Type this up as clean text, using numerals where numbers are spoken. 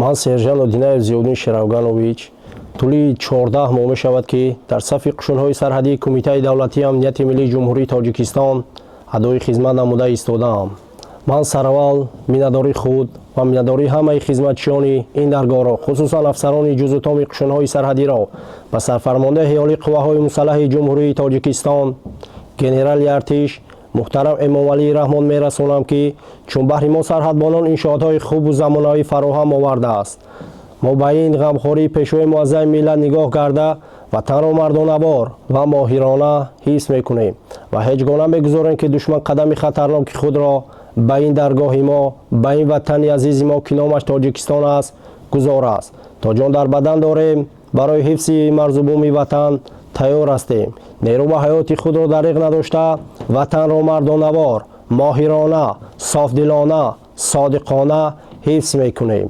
Ман сержант Одинаев Зиёддин Шеравганович тӯли 14 моҳ мешавад, ки дар сафи қушунҳои сарҳадии Кумитаи давлатии амнияти миллии Ҷумҳурии Тоҷикистон адои хизмат намуда истодаам. Ман сараввал миннатдории худ ва миннатдории ҳамаи хизматчиёни ин даргоҳро, хусусан афсарони ҷузутоми қушунҳои сарҳадиро ба сарфармондаи олии қувваҳои мусаллаҳи Ҷумҳурии Тоҷикистон, генерали артиш муҳтарам Эмомалӣ Раҳмон мерасонам, ки чун баҳри мо сарҳадбонон иншоотҳои хубу замонавӣ фароҳам овардааст, мо ба ин ғамхории Пешвои муаззами миллат нигоҳ карда, ватанро мардонавор ва моҳирона ҳифз мекунем ва ҳеҷ гоҳ намегузорем, ки душман қадами хатарноки худро ба ин даргоҳи мо, ба ин ватани азизи мо, ки номаш Тоҷикистон аст, гузорад. То ҷон дар бадан дорем, барои ҳифзи марзу буми ватан тайёр ҳастем. Нерӯ ва ҳаёти худро дариғ надошта, ватанро мардонавор, моҳирона, софдилона, содиқона ҳифз мекунем.